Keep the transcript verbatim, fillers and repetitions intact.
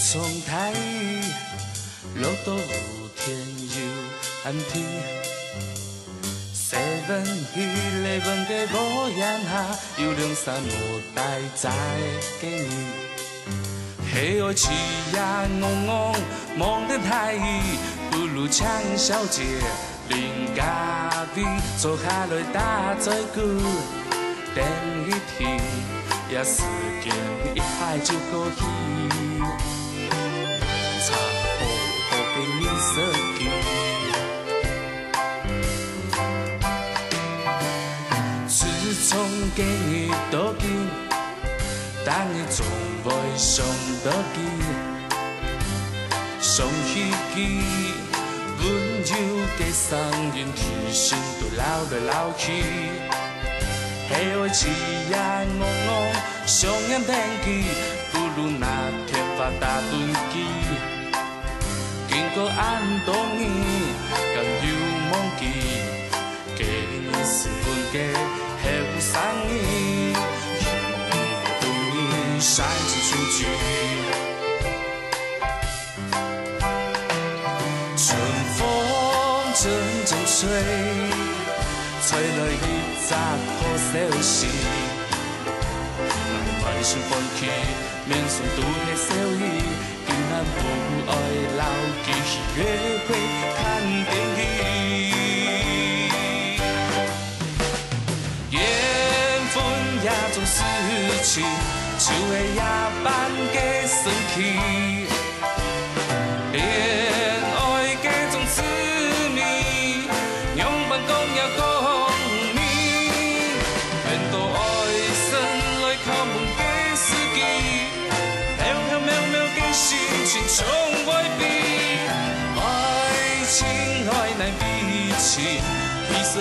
從大雨落到烏天又暗天，seven eleven个屋簷下，有兩三個戴遮个人，係愛自家戇戇望等大雨，不如請小姐 鄰家位坐下來打嘴鼓，等一天，這時間一下就過去。差好好个二十幾，自從該日到今，逐日總會想到佢。 想起佢溫柔个聲音，提醒到老來老去。係愛自家戇戇想念等佢，不如拿電話打等佢。經過恁多年，敢有忘記？ 該日時分个後生人，有你無同你，晒出出去。春風陣陣吹，吹來一隻好消息。𠊎滿心歡喜， 面上都係笑意，今晚不愛老記，喜悅會看電影。緣分這種事情，就係這般个神奇。戀愛該種滋味，仰般講也講毋明。 等到愛神來敲門个時機，飄飄渺渺个心情總會變。愛情愛難維持，其實